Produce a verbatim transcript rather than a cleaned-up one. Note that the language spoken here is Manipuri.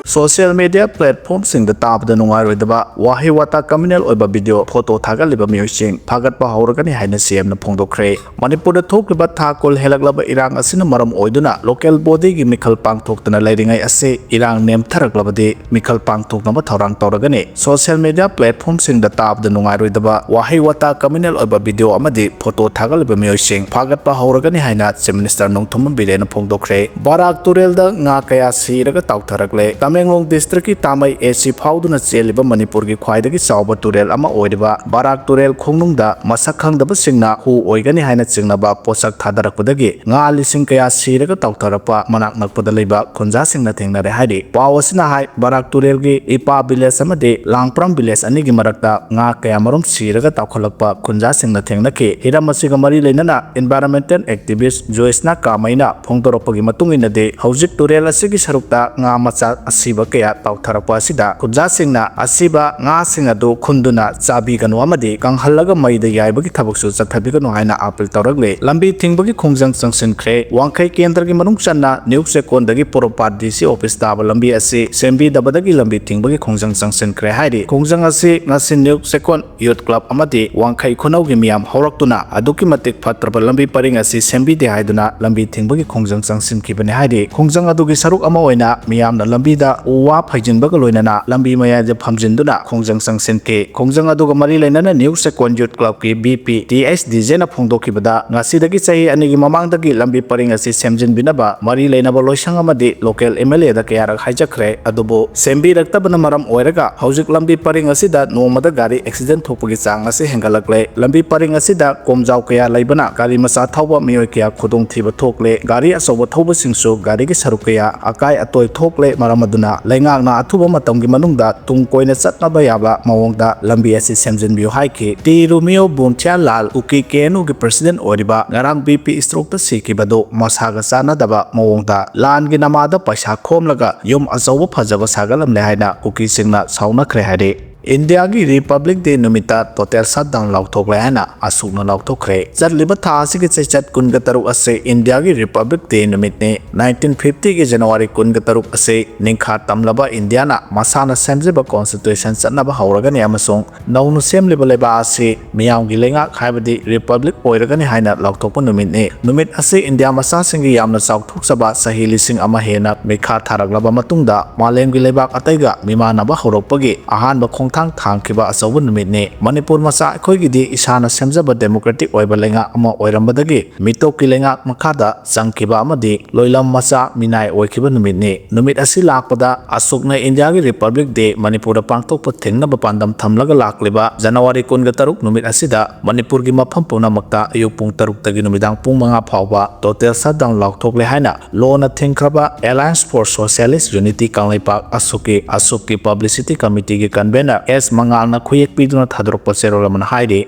Social media platformꯁꯤꯡꯗ ꯇꯥꯕꯗ ꯅꯨꯡꯉꯥꯏꯔꯣꯏꯗꯕ ꯋꯥꯍꯩ ꯋꯥꯇꯥ communal ꯑꯣꯏꯕ video, photo ꯊꯥꯒꯠꯂꯤꯕ ꯃꯤꯑꯣꯏꯁꯤꯡ ꯐꯥꯒꯠꯄ ꯍꯧꯔꯒꯅꯤ ꯍꯥꯏꯅ CMꯅ ꯐꯣꯡꯗꯣꯛꯈ꯭ꯔꯦ꯫ ꯃꯅꯤꯄꯨꯔꯗ ꯊꯣꯛꯂꯤꯕ ꯊꯥ ꯀꯨꯟ ꯍꯦꯜꯂꯛꯂꯕ ꯏꯔꯥꯡ ꯑꯁꯤꯅ ꯃꯔꯝ ꯑꯣꯏꯗꯨꯅ local bodyꯒꯤ ꯃꯤꯈꯜ ꯄꯥꯡꯊꯣꯛꯇꯅ ꯂꯩꯔꯤꯉꯩ ꯑꯁꯤ ꯏꯔꯥꯡ ꯅꯦꯝꯊꯔꯛꯂꯕꯗꯤ ꯃꯤꯈꯜ ꯄꯥꯡꯊꯣꯛꯅꯕ ꯊꯧꯔꯥꯡ ꯇꯧꯔꯒꯅꯤ꯫ Social media platformꯁꯤꯡꯗ ꯇꯥꯕꯗ ꯅꯨꯡꯉꯥꯏꯔꯣꯏꯗꯕ ꯋꯥꯍꯩ ꯋꯥꯇꯥ communal ꯑꯣꯏꯕ video ꯑꯃꯗꯤ photo ꯊꯥꯒꯠꯂꯤꯕ ꯃꯤꯑꯣꯏꯁꯤꯡ ꯐꯥꯒꯠꯄ ꯍꯧꯔꯒꯅꯤ ꯍꯥꯏꯅ Chief Minister ꯅꯣꯡꯊꯣꯝꯕꯝ ꯕꯤꯔꯦꯟꯅ ꯐꯣꯡꯗꯣꯛꯈ꯭ꯔꯦ꯫ ꯕꯔꯥꯛ ꯇꯨꯔꯦꯜꯗ ꯉꯥ ꯀꯌꯥ ꯁꯤꯔꯒ ꯇꯥꯎꯊꯔꯛꯂꯦ꯫ ꯇꯃꯦꯡꯂꯣꯡ districtꯀꯤ ꯇꯥꯃꯩ AC ꯐꯥꯎꯗꯨꯅ ꯆꯦꯜꯂꯤꯕ ꯃꯅꯤꯄꯨꯔꯒꯤ ꯈ꯭ꯋꯥꯏꯗꯒꯤ ꯆꯥꯎꯕ ꯇꯨꯔꯦꯜ ꯑꯃ ꯑꯣꯏꯔꯤꯕ ꯕꯔꯥꯛ ꯇꯨꯔꯦꯜ ꯈꯣꯡꯅꯨꯡꯗ ꯃꯁꯛ ꯈꯪꯗꯕꯁꯤꯡꯅ ꯍꯨ ꯑꯣꯏꯒꯅꯤ ꯍꯥꯏꯅ ꯆꯤꯡꯅꯕ ꯄꯣꯠꯁꯛ ꯊꯥꯗꯔꯛꯄꯗꯒꯤ ꯉꯥ ꯂꯤꯁꯤꯡ ꯀꯌꯥ ꯁꯤꯔꯒ ꯇꯥꯎꯊꯔꯛꯄ ꯃꯅꯥꯛ ꯅꯛꯄꯗ ꯂꯩꯕ ꯈꯨꯟꯖꯥꯁꯤꯡꯅ ꯊꯦꯡꯅꯔꯦ ꯍꯥꯏꯔꯤ꯫ ꯄꯥꯎ ꯑꯁꯤꯅ ꯍꯥꯏ, ꯕꯔꯥꯛ ꯇꯨꯔꯦꯜꯒꯤ ꯏꯄꯥ village ꯑꯃꯗꯤ ꯂꯥꯡꯄ꯭ꯔꯝ village ꯑꯅꯤꯒꯤ ꯃꯔꯛꯇ ꯉꯥ ꯀꯌꯥ ꯃꯔꯨꯝ ꯁꯤꯔꯒ ꯇꯥꯎꯈꯠꯂꯛꯄ ꯈꯨꯟꯖꯥꯁꯤꯡꯅ ꯊꯦꯡꯅꯈꯤ꯫ ꯍꯤꯔꯝ ꯑꯁꯤꯒ ꯃꯔꯤ ꯂꯩꯅꯅ environmental activist ꯖꯣꯏꯁꯅꯥ ꯀꯥꯃꯩꯅ ꯐꯣꯡꯗꯣꯔꯛꯄꯒꯤ ꯃꯇꯨꯡ ꯏꯟꯅꯗꯤ, ꯍꯧꯖꯤꯛ ꯇꯨꯔꯦꯜ ꯑꯁꯤꯒꯤ ꯁꯔꯨꯛꯇ ꯉꯥ ꯃꯆꯥ ꯑꯁꯤꯕ ꯀꯌꯥ ꯇꯥꯎꯊꯔꯛꯄ ꯑꯁꯤꯗ ꯈꯨꯟꯖꯥꯁꯤꯡꯅ ꯑꯁꯤꯕ ꯉꯥꯁꯤꯡ ꯑꯗꯨ ꯈꯨꯟꯗꯨꯅ ꯆꯥꯕꯤꯒꯅꯨ ꯑꯃꯗꯤ ꯀꯪꯍꯜꯂꯒ ꯃꯩꯗ ꯌꯥꯏꯕꯒꯤ ꯊꯕꯛꯁꯨ ꯆꯠꯊꯕꯤꯒꯅꯨ ꯍꯥꯏꯅ appeal ꯇꯧꯔꯛꯂꯤ꯫ ꯂꯝꯕꯤ ꯊꯤꯡꯕꯒꯤ ꯈꯣꯡꯖꯪ ꯆꯪꯁꯤꯟꯈ꯭ꯔꯦ꯫ ꯋꯥꯡꯈꯩ ꯀꯦꯟꯗ꯭ꯔꯒꯤ ꯃꯅꯨꯡ ꯆꯟꯅ ꯅ꯭ꯌꯨ ꯆꯦꯛꯀꯣꯟꯗꯒꯤ ꯄꯣꯔꯣꯝꯄꯥꯠ DC office ꯇꯥꯕ ꯂꯝꯕꯤ ꯑꯁꯤ ꯁꯦꯝꯕꯤꯗꯕꯗꯒꯤ ꯂꯝꯕꯤ ꯊꯤꯡꯕꯒꯤ ꯈꯣꯡꯖꯪ ꯆꯪꯁꯤꯟꯈ꯭ꯔꯦ ꯍꯥꯏꯔꯤ꯫ ꯈꯣꯡꯖꯪ ꯑꯁꯤ ꯉꯁꯤ ꯅ꯭ꯌꯨ ꯆꯦꯛꯀꯣꯟ Youth Club ꯑꯃꯗꯤ ꯋꯥꯡꯈꯩ ꯈꯨꯅꯧꯒꯤ ꯃꯤꯌꯥꯝ ꯍꯧꯔꯛꯇꯨꯅ ꯑꯗꯨꯛꯀꯤ ꯃꯇꯤꯛ ꯐꯠꯇ꯭ꯔꯕ ꯂꯝꯕꯤ ꯄꯔꯤꯡ ꯑꯁꯤ ꯁꯦꯝꯕꯤꯗꯦ ꯍꯥꯏꯗꯨꯅ ꯂꯝꯕꯤ ꯊꯤꯡꯕꯒꯤ ꯈꯣꯡꯖꯪ ꯆꯪꯁꯤꯟꯈꯤꯕꯅꯤ ꯍꯥꯏꯔꯤ꯫ ꯈꯣꯡꯖꯪ ꯑꯗꯨꯒꯤ ꯁꯔꯨꯛ ꯑꯃ ꯑꯣꯏꯅ ꯃꯤꯌꯥꯝꯅ ꯂꯝꯕꯤꯗ ꯎ ꯋꯥ ꯐꯩꯖꯤꯟꯕꯒ ꯂꯣꯏꯅꯅ ꯂꯝꯕꯤ ꯃꯌꯥꯏꯗ ꯐꯝꯖꯤꯟꯗꯨꯅ ꯈꯣꯡꯖꯪ ꯆꯪꯁꯤꯟꯈꯤ꯫ ꯈꯣꯡꯖꯪ ꯑꯗꯨꯒ ꯃꯔꯤ ꯂꯩꯅꯅ ꯅ꯭ꯌꯨ ꯆꯦꯛꯀꯣꯟ Youth Clubꯀꯤ VP ꯇꯤ ꯑꯩꯆ ꯗꯤꯖꯦꯅ ꯐꯣꯡꯗꯣꯛꯈꯤꯕꯗ, ꯉꯁꯤꯗꯒꯤ ꯆꯍꯤ ꯑꯅꯤꯒꯤ ꯃꯃꯥꯡꯗꯒꯤ ꯂꯝꯕꯤ ꯄꯔꯤꯡ ꯑꯁꯤ ꯁꯦꯝꯖꯤꯟꯕꯤꯅꯕ ꯃꯔꯤ ꯂꯩꯅꯕ ꯂꯣꯏꯁꯪ ꯑꯃꯗꯤ local MLAꯗ ꯀꯌꯥꯔꯛ ꯍꯥꯏꯖꯈ꯭ꯔꯦ, ꯑꯗꯨꯕꯨ ꯁꯦꯝꯕꯤꯔꯛꯇꯕꯅ ꯃꯔꯝ ꯑꯣꯏꯔꯒ ꯍꯧꯖꯤꯛ ꯂꯝꯕꯤ ꯄꯔꯤꯡ ꯑꯁꯤꯗ ꯅꯣꯡꯃꯗ ꯒꯥꯔꯤ accident ꯊꯣꯛꯄꯒꯤ ꯆꯥꯡ ꯑꯁꯤ ꯍꯦꯟꯒꯠꯂꯛꯂꯦ꯫ ꯂꯝꯕꯤ ꯄꯔꯤꯡ ꯑꯁꯤꯗ ꯀꯣꯝꯖꯥꯎ ꯀꯌꯥ ꯂꯩꯕꯅ ꯒꯥꯔꯤ ꯃꯆꯥ ꯊꯧꯕ ꯃꯤꯑꯣꯏ ꯀꯌꯥ ꯈꯨꯗꯣꯡꯊꯤꯕ ꯊꯣꯛꯂꯦ꯫ ꯒꯥꯔꯤ ꯑꯆꯧꯕ ꯊꯧꯕꯁꯤꯡꯁꯨ ꯒꯥꯔꯤꯒꯤ ꯁꯔꯨꯛ ꯀꯌꯥ ꯑꯀꯥꯏ ꯑꯇꯣꯏ ꯊꯣꯛꯂꯦ꯫ ꯃꯔꯝ ꯑꯗꯨꯅ ꯂꯩꯉꯥꯛꯅ ꯑꯊꯨꯕ ꯃꯇꯝꯒꯤ ꯃꯅꯨꯡꯗ ꯇꯨꯡ ꯀꯣꯏꯅ ꯆꯠꯅꯕ ꯌꯥꯕ ꯃꯑꯣꯡꯗ ꯂꯝꯕꯤ ꯑꯁꯤ ꯁꯦꯝꯖꯤꯟꯕꯤꯌꯨ ꯍꯥꯏꯈꯤ꯫ ꯇꯤ ꯔꯣꯃꯤꯌꯣ ꯕꯣꯟꯊꯤꯌꯥ ꯂꯥꯜ, ꯀꯨꯀꯤ KNUꯒꯤ president ꯑꯣꯏꯔꯤꯕ, ꯉꯔꯥꯡ BP strokeꯇ ꯁꯤꯈꯤꯕꯗꯨ ꯃꯁꯥꯒ ꯆꯥꯟꯅꯗꯕ ꯃꯑꯣꯡꯗ ꯂꯥꯟꯒꯤ ꯅꯃꯥꯗ ꯄꯩꯁꯥ ꯈꯣꯝꯂꯒ ꯌꯨꯝ ꯑꯆꯧꯕ ꯐꯖꯕ ꯁꯥꯒꯠꯂꯝꯂꯦ ꯍꯥꯏꯅ ꯀꯨꯀꯤꯁꯤꯡꯅ ꯁꯥꯎꯅꯈ꯭ꯔꯦ ꯍꯥꯏꯔꯤ꯫ ꯏꯟꯗꯤꯌꯥꯒꯤ ꯔꯤꯄꯕ꯭ꯂꯤꯛ ꯗꯦ ꯅꯨꯃꯤꯠꯇ ꯇꯣꯇꯦꯜ ꯁꯠꯗꯥꯎꯟ ꯂꯥꯎꯊꯣꯛꯂꯦ ꯍꯥꯏꯅ ꯑꯁꯨꯛꯅ ꯂꯥꯎꯊꯣꯛꯈ꯭ꯔꯦ꯫ ꯆꯠꯂꯤꯕ ꯊꯥ ꯑꯁꯤꯒꯤ ꯆꯩꯆꯠ ꯀꯨꯟꯒ ꯇꯔꯨꯛ ꯑꯁꯤ ꯏꯟꯗꯤꯌꯥꯒꯤ ꯔꯤꯄꯕ꯭ꯂꯤꯛ ꯗꯦ ꯅꯨꯃꯤꯠꯅꯤ꯫ ꯅꯥꯏꯟꯇꯤꯟ ꯐꯤꯐꯇꯤꯒꯤ ꯖꯅꯋꯥꯔꯤ ꯀꯨꯟꯒ ꯇꯔꯨꯛ ꯑꯁꯤ ꯅꯤꯡꯈꯥ ꯇꯝꯂꯕ ꯏꯟꯗꯤꯌꯥꯅ ꯃꯁꯥꯅ ꯁꯦꯝꯖꯕ ꯀꯣꯟꯁꯇꯤꯇ꯭ꯌꯨꯁꯟ ꯆꯠꯅꯕ ꯍꯧꯔꯒꯅꯤ ꯑꯃꯁꯨꯡ ꯅꯧꯅ ꯁꯦꯝꯂꯤꯕ ꯂꯩꯕꯥꯛ ꯑꯁꯤ ꯃꯤꯌꯥꯝꯒꯤ ꯂꯩꯉꯥꯛ ꯍꯥꯏꯕꯗꯤ ꯔꯤꯄꯕ꯭ꯂꯤꯛ ꯑꯣꯏꯔꯒꯅꯤ ꯍꯥꯏꯅ ꯂꯥꯎꯊꯣꯛꯄ ꯅꯨꯃꯤꯠꯅꯤ꯫ ꯅꯨꯃꯤꯠ ꯑꯁꯤ ꯏꯟꯗꯤꯌꯥ ꯃꯆꯥꯁꯤꯡꯒꯤ ꯌꯥꯝꯅ ꯆꯥꯎꯊꯣꯛꯆꯕ ꯆꯍꯤ ꯂꯤꯁꯤꯡ ꯑꯃ ꯍꯦꯟꯅ ꯃꯤꯈꯥ ꯊꯥꯔꯛꯂꯕ ꯃꯇꯨꯡꯗ ꯃꯥꯂꯦꯝꯒꯤ ꯂꯩꯕꯥꯛ ꯑꯇꯩꯒ ꯃꯤꯃꯥꯟꯅꯕ ꯍꯧꯔꯛꯄꯒꯤ ꯑꯍꯥꯟꯕ ꯈꯣꯡꯊꯥꯡ ꯊꯥꯡꯈꯤꯕ ꯑꯆꯧꯕ ꯅꯨꯃꯤꯠꯅꯤ꯫ ꯃꯅꯤꯄꯨꯔ ꯃꯆꯥ ꯑꯩꯈꯣꯏꯒꯤꯗꯤ ꯏꯁꯥꯅ ꯁꯦꯝꯖꯕ ꯗꯦꯃꯣꯀ꯭ꯔꯦꯇꯤꯛ ꯑꯣꯏꯕ ꯂꯩꯉꯥꯛ ꯑꯃ ꯑꯣꯏꯔꯝꯕꯗꯒꯤ ꯃꯤꯇꯣꯞꯀꯤ ꯂꯩꯉꯥꯛ ꯃꯈꯥꯗ ꯆꯪꯈꯤꯕ ꯑꯃꯗꯤ ꯂꯣꯏꯂꯝ ꯃꯆꯥ ꯃꯤꯅꯥꯏ ꯑꯣꯏꯈꯤꯕ ꯅꯨꯃꯤꯠꯅꯤ꯫ ꯅꯨꯃꯤꯠ ꯑꯁꯤ ꯂꯥꯛꯄꯗ ꯑꯁꯨꯛꯅ ꯏꯟꯗꯤꯌꯥꯒꯤ ꯔꯤꯄꯕ꯭ꯂꯤꯛ ꯗꯦ ꯃꯅꯤꯄꯨꯔꯗ ꯄꯥꯡꯊꯣꯛꯄ ꯊꯤꯡꯅꯕ ꯄꯥꯟꯗꯝ ꯊꯝꯂꯒ ꯂꯥꯛꯂꯤꯕ ꯖꯅꯋꯥꯔꯤ ꯀꯨꯟꯒ ꯇꯔꯨꯛ ꯅꯨꯃꯤꯠ ꯑꯁꯤꯗ ꯃꯅꯤꯄꯨꯔꯒꯤ ꯃꯐꯝ ꯄꯨꯝꯅꯃꯛꯇ ꯑꯌꯨꯛ ꯄꯨꯡ ꯇꯔꯨꯛꯇꯒꯤ ꯅꯨꯃꯤꯗꯥꯡ ꯄꯨꯡ ꯃꯉꯥ ꯐꯥꯎꯕ ꯇꯣꯇꯦꯜ ꯁꯠꯗꯥꯎꯟ ꯂꯥꯎꯊꯣꯛꯂꯦ ꯍꯥꯏꯅ ꯂꯣꯟꯅ ꯊꯤꯡꯈ꯭ꯔꯕ Alliance for Socialist Unity Kangleipak ꯑꯁꯨꯛꯀꯤ, ꯑꯁꯨꯛꯀꯤ ꯄꯕ꯭ꯂꯤꯁꯤꯇꯤ ꯀꯃꯤꯇꯤꯒꯤ ꯀꯟꯚꯦꯅꯔ ꯑꯦꯁ ꯃꯉꯥꯜꯅ ꯈꯨꯌꯦꯛ ꯄꯤꯗꯨꯅ ꯊꯥꯗꯣꯔꯛꯄ ꯆꯦꯔꯣꯜ ꯑꯃꯅ ꯍꯥꯏꯔꯤ꯫